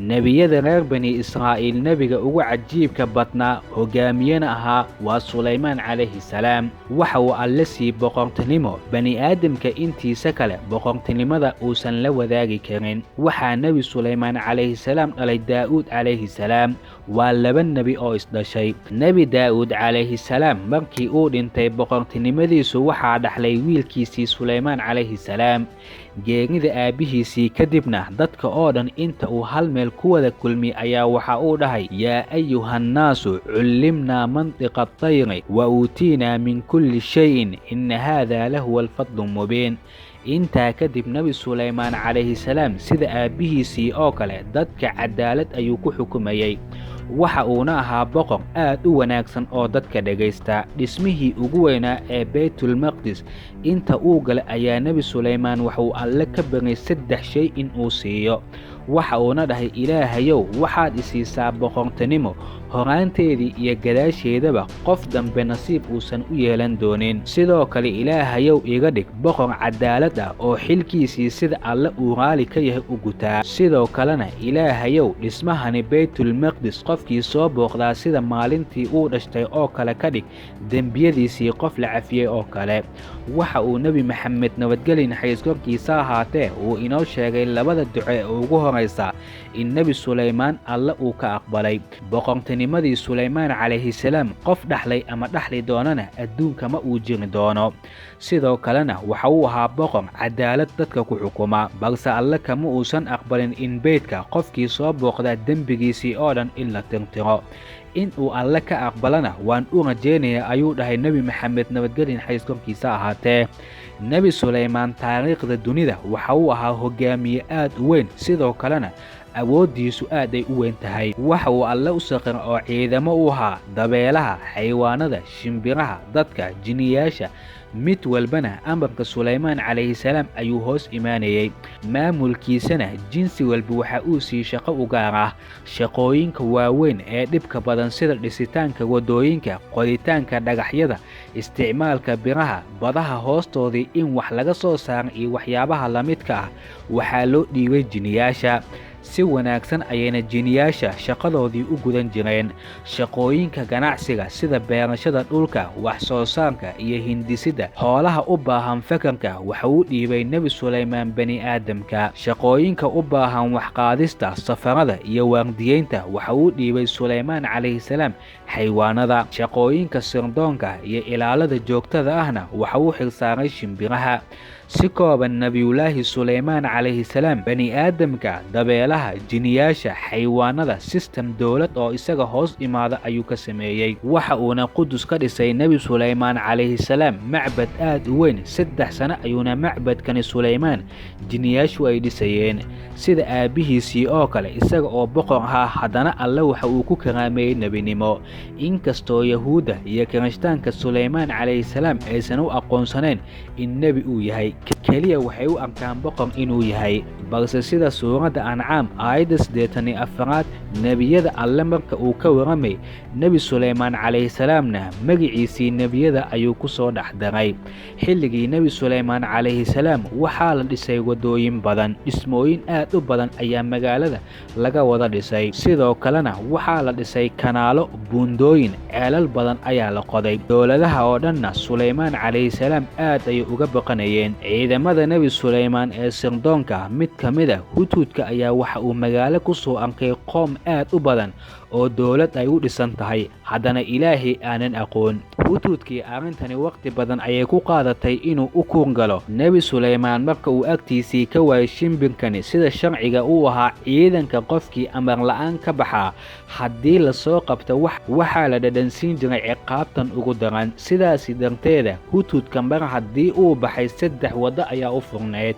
Nebiyada reer Bani Israa'iil nebiga ugu cajiibka badnaa, hogaamiyena ahaa, waa Sulaymaan calayhi salaam. Waxa uu Alle sii boqortinimo bani'aadamka intiisa kale boqortinimada uusan la wadaagi karin. Waxaa Nebi Sulaymaan calayhi salaam dhalay Daa'uud calayhi salaam. Waa laba nebi oo isdhashay. Nebi Daa'uud calayhi salaam markii uu dhintay, boqortinimadiisu waxaa dhaxlay wiilkiisii Sulaymaan calayhi salaam. Geerida aabbihiisii kadibna, dadka oo dhan inta uu hal meel ku wada kulmi ayaa waxa uu dhahay: "Yaa ayuhannaasu cullimnaa mantiqa atayri wa uutiinaa min kulli shayin, inna haadaa lahuwa alfadlu mubiin." Intaa kadib, Nebi Sulaymaan calayhi salaam sida aabbihiisii oo kale dadka cadaalad ayuu ku xukumayey, waxa uuna ahaa boqor aad u wanaagsan oo dadka dhegaysta. Dhismihii ugu weynaa ee Baytulmaqdis inta uu galay ayaa Nebi Sulaymaan waxuu Alle ka baryay saddex shay in uu siiyo. Waxa uuna dhahay: "Ilaahayow, waxaad isiisaa boqortinimo horaanteedii iyo gadaasheedaba qof dambe nasiib uusan u yeelan doonin. Sidoo kale, Ilaahayow, iga dhig boqor cadaalad ah oo xilkiisii sida Alle uu raali ka yahay u gutaa. Sidoo kalena, Ilaahayow, dhismahani Baytulmaqdis qofkii soo booqdaa sida maalintii uu dhashtay oo kale ka dhig, dembiyadiisii qof la cafiyey oo kale." Waxa uu Nebi Maxamed, nabadgeli naxariis korkiisa ahaatee, uu inoo sheegay labada duco ee ugu horaysa in Nebi Sulaymaan Alle uu ka aqbalay. Boqortinimadii Sulaymaan calayhi salaam qof dhaxlay ama dhaxli doonana adduunka ma uu jiri doono. Sidoo kalena waxa uu ahaa boqor cadaalad dadka ku xukuma, balse Alle kama uusan aqbalin in beydka qofkii soo booqdaa dembigiisii oo dhan in la tirtiro. In uu Alle ka aqbalana waan u rajaynayaa, ayuu dhahay Nebi Maxamed, nabadgeli naxariis korkiisa ahaatee. Nebi Sulaymaan taariikhda dunida waxa uu ahaa hogaamiye aad u weyn, sidoo kalena awooddiisu aad ay u weyn tahay. Waxa uu Alle u saqir oo ciidamo u ahaa dabeelaha, xaywaanada, shimbiraha, dadka, jiniyaasha. Mid walbana amarka Sulaymaan calayhi salaam ayuu hoos imaanayey. Maamulkiisana jinsi walba waxa uu sii shaqo u gaar ah. Shaqooyinka waaweyn ee dhibka badan sida dhisitaanka waddooyinka, qoditaanka dhagaxyada, isticmaalka biraha, badaha hoostoodii in wax laga soo saaro iyo waxyaabaha la midka ah waxaa loo dhiibay jiniyaasha. Si wanaagsan ayayna jiniyaasha shaqadoodii u gudan jireen. Shaqooyinka ganacsiga sida beerashada dhulka, wax soo saarka iyo hindisidda hoolaha u baahan fakarka waxa uu dhiibay Nebi Sulaymaan bani aadamka. Shaqooyinka u baahan waxqaadista, safarada iyo waardiyeynta waxa uu dhiibay Sulaymaan calayhi salaam xaywaanada. Shaqooyinka sirdoonka iyo ilaalada joogtada ahna waxa uu xilsaaray shimbiraha. Si kooban, Nebiyullaahi Sulaymaan calayhi salaam bani aadamka, dabeelaha, jiniyaasha, xaywaanada system dowlad oo isaga hoos imaada ayuu ka sameeyey. Waxa uuna Qudus ka dhisay Nebi Sulaymaan calayhi salaam macbad aad u weyn. 3 sano ayuuna macbadkani Sulaymaan jiniyaashu ay dhisayeen. Sida aabbihiisii oo kale, isaga oo boqor ahaa, haddana Alle waxa uu ku karaameeyey nebinimo, inkastoo Yahuudda iyo Kirishtaanka Sulaymaan calayhi salaam aysan u aqoonsanayn in nebi uu yahay, keliya waxay u arkaan boqor inuu yahay. Balse sida suuradda Ancaam aayadda 84aad nebiyada Alle marka uu ka warramay, Nebi Sulaymaan calayhi salaamna magiciisii nebiyada ayuu ku soo dhex daray. Xilligii Nebi Sulaymaan calayhi salaam waxaa la dhisay waddooyin badan, dhismooyin aad u badan ayaa magaalada laga wada dhisay. Sidoo kalena waxaa la dhisay kanaalo, buundooyin, ceelal badan ayaa la qoday. Dowladaha oo dhanna Sulaymaan calayhi salaam aad ayay uga baqanayeen. Ciidamada Nebi Sulaymaan ee sirdoonka mid ka mid a, Hudhudka, ayaa waxa uu magaalo ku soo arkay qoom aad u badan oo dowlad ay u dhisan tahay, haddana Ilaahay aanan aqoon. Hudhudkii arrintani waqti badan ayay ku qaadatay inuu u kuurgalo. Nebi Sulaymaan marka uu agtiisii ka waayay shimbirkani, sida sharciga uu ahaa, ciidanka qofkii amar la'aan ka baxaa haddii lasoo qabto waxaa la dhadhansiin jiray ciqaabtan ugu daran. Sidaasi darteeda, Hudhudka mar haddii uu baxay, saddex waddo ayaa u furnayd: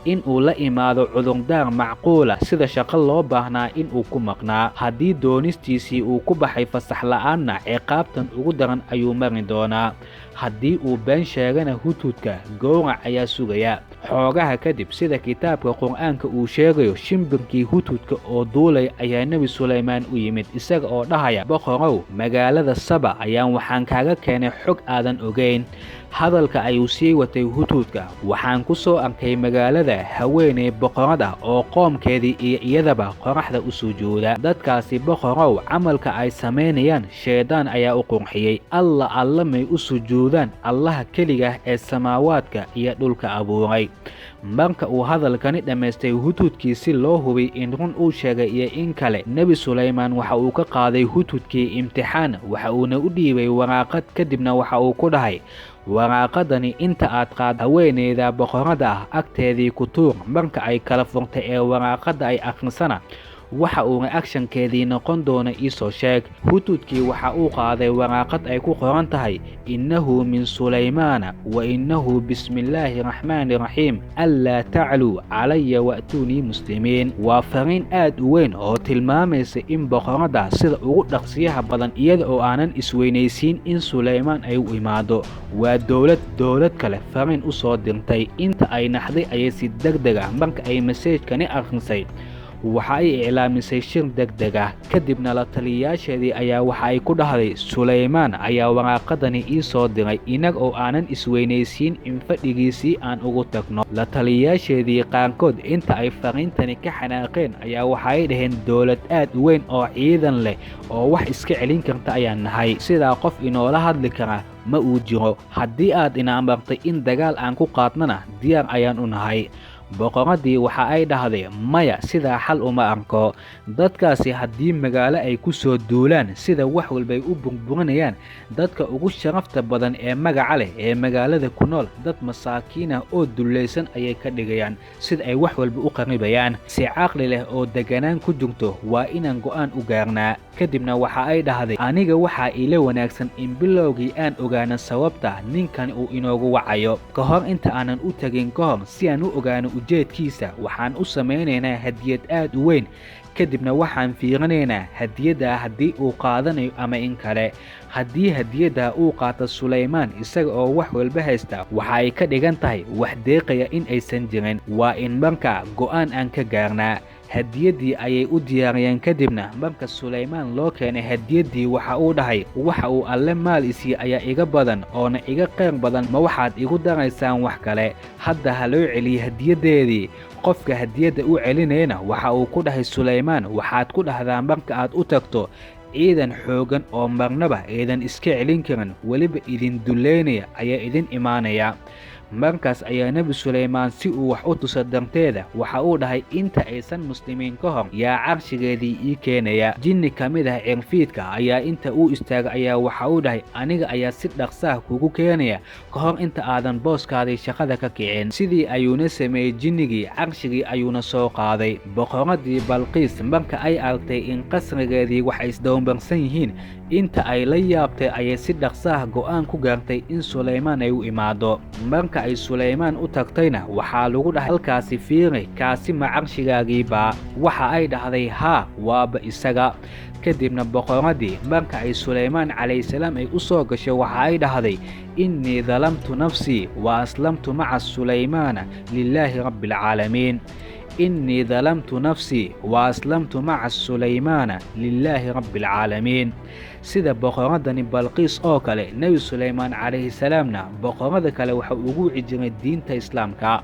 in uu la imaado cudurdaar macquula sida shaqo loo baahnaa in uu ku maqnaa, haddii doonistiisii uu ku baxay fasax la'aanna ciqaabtan ugu daran ayuu mari doonaa, haddii uu been sheegana Hudhudka gowrac ayaa sugaya. Xoogaha kadib, sida kitaabka Qur'aanka uu sheegayo, shimbirkii hudhudka oo duulay ayaa Nebi Sulaymaan u yimid isaga oo dhahaya, boqorow, magaalada Saba ayaan waxaan kaaga keenay xog aadan ogeyn. Hadalka ayuu sii watay hudhudka, waxaan ku soo arkay magaalada haweeney boqorad ah oo qoomkeedii iyo iyadaba qoraxda u sujuuda. Dadkaasi boqorow, camalka ay samaynayaan shaydaan ayaa u qurxiyey. Alla alla may u sujuudaan Allaha keligaah ee samaawaadka iyo dhulka abuuray. Marka uu hadalkani dhammaystay hudhudkii, si loo hubay in run uu sheegay iyo in kale, Nebi Sulaymaan waxa uu ka qaaday hudhudkii imtixaan. Waxa uuna u dhiibay waraaqad, kadibna waxa uu ku dhahay, waraaqadani inta aad qaad haweeneyda boqorada ah agteedii ku tuur. Marka ay kala furtay ee waraaqada ay akhrisana, waxa uu reakshankeedii noqon doono iisoo sheeg. Hudhudkii waxa uu qaaday waraaqad ay ku qoran tahay, innahu min Sulaymaana wa innahu bismillaahi raxmaani raxiim, anlaa tacluu calaya wa'tuunii muslimiin. Waa fariin aad u weyn oo tilmaamaysa in boqoradda sida ugu dhaqsiyaha badan, iyada oo aanan isweynaysiin, in Sulaymaan ay u imaado. Waa dowlad kale fariin u soo dirtay. Inta ay naxday ayay si deg deg ah marka ay maseejkani akhrisay waxa ay iclaamisay shir deg deg ah. Kadibna la taliyayaasheedii ayaa waxa ay ku dhahday, Sulaymaan ayaa waraaqadani ii soo diray, inaga oo aanan isweynaysiin in fadhigiisii aan ugu tagno. La taliyayaasheedii qaarkood inta ay fariintani ka xanaaqeen ayaa waxa ay dhaheen, dowlad aad u weyn oo ciidan leh oo wax iska celin karta ayaan nahay, sidaa qof inoola hadli kara ma uu jiro. Haddii aad ina amartay in dagaal aan ku qaadnana, diyaar ayaan u nahay. Boqoraddii waxa ay dhahday, maya, sidaa xal uma arko. Dadkaasi haddii magaalo ay ku soo duulaan, sida wax walbay u burburinayaan. Dadka ugu sharafta badan ee magaca leh ee magaalada ku nool dad masaakiin ah oo dullaysan ayay ka dhigayaan, sida ay wax walba u qaribayaan. Si caqli leh oo deganaan ku jirto waa inaan go'aan u gaarnaa. Kadibna waxa ay dhahday, aniga waxaa iila wanaagsan in bilowgii aan ogaano sababta ninkan uu inoogu wacayo ka hor inta aanan u tegin. Ka hor, si aan u ogaano ujeedkiisa, waxaan u samaynaynaa hadiyad aad u weyn. Kadibna waxaan fiirinaynaa hadiyaddaa haddii uu qaadanayo ama in kale. Haddii hadiyaddaa uu qaato Sulaymaan isaga oo wax walba haysta, waxa ay ka dhigan tahay wax deeqaya in aysan jirin. Waa in markaa go'aan aan ka gaarnaa. Hadiyaddii ayay u diyaariyeen. Kadibna marka Sulaymaan loo keenay hadiyaddii, waxa uu dhahay, waxa uu Alle maal isiiye ayaa iga badan oona iga qayr badan, ma waxaad igu daraysaan wax kale? Hadda ha loo celiyey hadiyaddeedii. Qofka hadiyadda u celinayna waxa uu ku dhahay Sulaymaan, waxaad ku dhahdaa marka aad u tagto, ciidan xooggan oo marnaba aydan iska celin karin, weliba idin dullaynaya ayaa idin imaanaya. Markaas ayaa Nebi Sulaymaan si uu wax u tuso darteeda waxa uu dhahay, inta aysan muslimiin ka hor yaa carshigeedii ii keenaya? Jinni ka mid ah cirfiidka ayaa inta uu istaagay ayaa waxa uu dhahay, aniga ayaa si dhaqsaah kugu keenaya ka hor inta aadan booskaadii shaqada ka kicin. Sidii ayuuna sameeyey jinnigii, carshigii ayuuna soo qaaday. Boqoradii Balqiis marka ay aragtay in qasrigeedii wax isdowmbarsan yihiin, inta ay la yaabtay ayay si dhaqsaah go'aan ku gaartay in Sulaymaan ay u imaado. Marka ay Sulaymaan u tagtayna waxaa lagu dhahay, halkaasi fiiri, kaasi ma carshigaagiibaa? Waxa ay dhahday, haa, waaba isaga. Kadibna boqoradii marka ay Sulaymaan calayhisalaam ay u soo gashay waxa ay dhahday, innii dalamtu nafsii wa aslamtu maca Sulaymaana lilaahi rabbialcaalamiin. Innii dalamtu nafsii wa aslamtu maca Sulaymaana lilaahi rabbialcaalamiin. Sida boqoradani Balqiis oo kale, Nebi Sulaymaan calayhisalaamna boqorada kale waxa ugu wici jiray diinta Islaamka.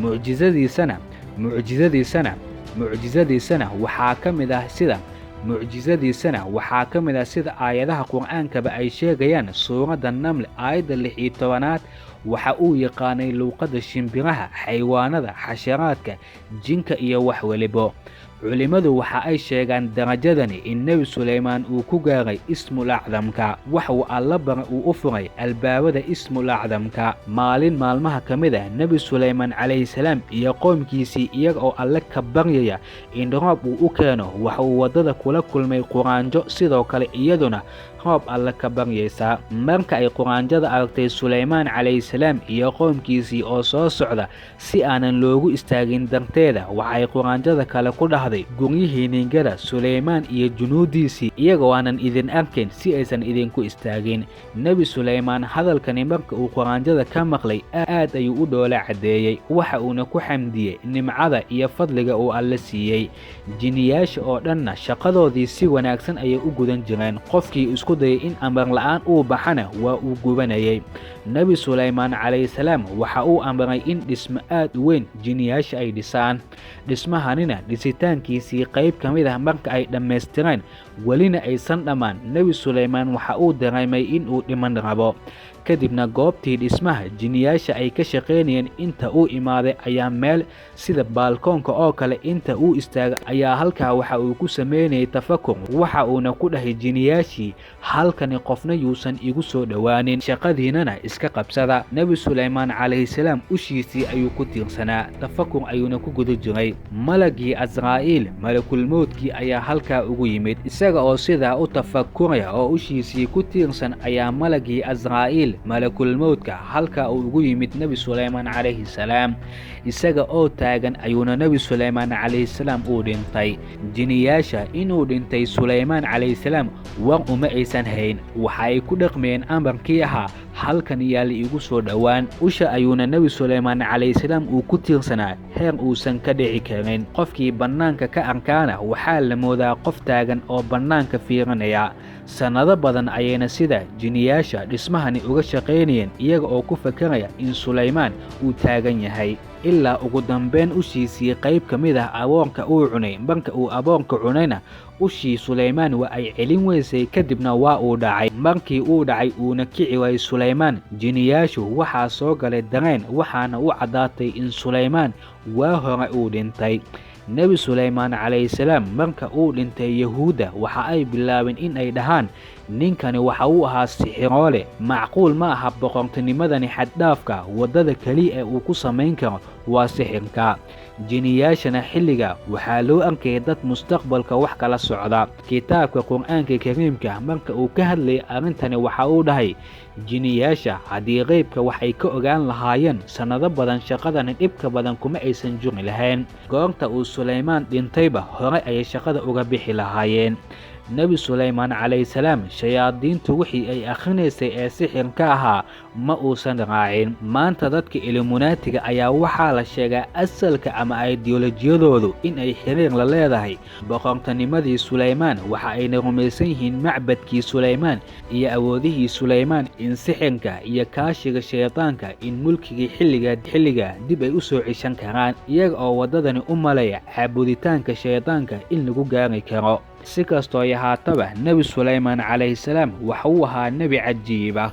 Mucjizadiisana mucjizadiisana mucjizadiisana waxaa ka mid ah sida mucjizadiisana waxaa ka mid ah sida aayadaha Qur'aankaba ay sheegayaan, suuradda Naml aayadda 16aad, waxa uu yaqaanay luuqadda shimbiraha, xaywaanada, xasharaadka, jinka iyo wax welibo. Culimmadu waxa ay sheegaan darajadani in Nebi Sulaymaan uu ku gaaray ismul acdamka, wax uu Alla bara uu u furay albaabada ismul acdamka. Maalin maalmaha ka mid ah, Nebi Sulaymaan calayhisalaam iyo qoomkiisii iyaga oo Alle ka baryaya in roob uu u keeno, waxa uu waddada kula kulmay quraanjo sidoo kale iyaduna roob Alle ka baryaysaa. Marka ay quraanjada aragtay Sulaymaan calayhisalaam iyo qoomkiisii oo soo socda, si aanan loogu istaagin darteeda waxay quraanjada kale ku dhahday imaaday guryihii niingada Sulaymaan iyo junuudiisii iyagoo aanan idin arkayn si aysan idinku istaagin. Nebi Sulaymaan hadalkani marka uu quraanjada ka maqlay aad ayuu u dhoola caddeeyey, waxa uuna ku xamdiyey nimcada iyo fadliga uu Alle siiyey. Jiniyaasha oo dhanna shaqadoodii si wanaagsan ayay u gudan jireen. Qofkii isku dayay in amar la'aan uu baxana waa uu gubanayay. Nebi Sulaymaan calayhi salaam waxa uu amray in dhismo aad u weyn jiniyaasha ay dhisaan. Dhismahanina dhisitaankiisii qayb ka mid ah marka ay dhammaystireen welina aysan dhammaan, Nebi Sulaymaan waxa uu dareemay in uu dhiman rabo. Kadibna goobtii dhismaha jiniyaasha ay ka shaqaynayeen inta uu imaaday ayaa meel sida baalkoonka oo kale inta uu istaagay ayaa halkaa waxa uu ku sameynayay tafakur. Waxa uuna ku dhahay jiniyaashii, halkani qofna yuusan igu soo dhowaanin, shaqadiinana iska qabsada. Nebi Sulaymaan calayhi salaam ushiisii ayuu ku tiirsanaa, tafakur ayuuna ku guda jiray. Malagii Asraa'iil malakulmowdkii ayaa halkaa ugu yimid isaga oo sidaa u tafakuraya oo ushiisii ku tiirsan ayaa malagii Asraa'iil malakulmowdka halkaa uu ugu yimid Nebi Sulaymaan calayhi salaam. Isaga oo taagan ayuuna Nebi Sulaymaan calayhi salaam uu dhintay. Jiniyaasha inuu dhintay Sulaymaan calayhi salaam war uma aysan hayn. Waxa ay ku dhaqmeen amarkii ahaa halkan yaa la igu soo dhowaan. Usha ayuuna Nebi Sulaymaan calayhi salaam uu ku tiirsanaa heer uusan ka dhici karin. Qofkii bannaanka ka arkaana waxaa la moodaa qof taagan oo bannaanka fiirinaya. Sannado badan ayayna sida jiniyaasha dhismahani uga shaqaynayeen iyaga oo ku fakaraya in Sulaymaan uu taagan yahay. Ilaa ugu dambeyn ushiisii qayb ka mid ah aboonka uu cunay. Marka uu aboonka cunayna ushii Sulaymaan waa ay celin weysay, kadibna waa uu dhacay. Markii uu dhacay uuna kici waayey Sulaymaan, jiniyaashu waxaa soo galay dareen, waxaana u caddaatay in Sulaymaan waa hore uu dhintay. Nebi Sulaymaan calayhi salaam marka uu dhintay Yahuudda waxa ay bilaabeen in ay dhahaan ninkani waxa uu ahaa sixiroole, macquul ma aha boqortinimadani xaddhaafka, waddada keliya ee uu ku samayn karo waa sixirka. Jiniyaashana xilliga waxaa loo arkayay dad mustaqbalka wax kala socda. Kitaabka Qur'aanka Kariimka marka uu ka hadlayay arrintani waxa uu dhahay jiniyaasha haddii qeybka wax ay ka ogaan lahaayeen sannado badan shaqadani dhibka badan kuma aysan juri lahayn. Goorta uu Sulaymaan dhintayba hore ayay shaqada uga bixi lahaayeen. Nebi Sulaymaan calayhi salaam shayaadiintu wixii ay akhrinaysay ee sixirka ahaa ma uusan raacin. Maanta dadka Illuminaatiga ayaa waxaa la sheegaa asalka ama ideolojiyadoodu in ay xiriir la leedahay boqortinimadii Sulaymaan. Waxa ayna rumaysan yihiin macbadkii Sulaymaan iyo awoodihii Sulaymaan in sixirka iyo kaashiga shaydaanka in mulkigii xilliga dib ay u soo ceshan karaan, iyaga oo waddadani u malaya caabuditaanka shaydaanka in lagu gaari karo. Si kastoo yahaataba, Nebi Sulaymaan calayhi salaam waxa uu ahaa nebi cajiib ah.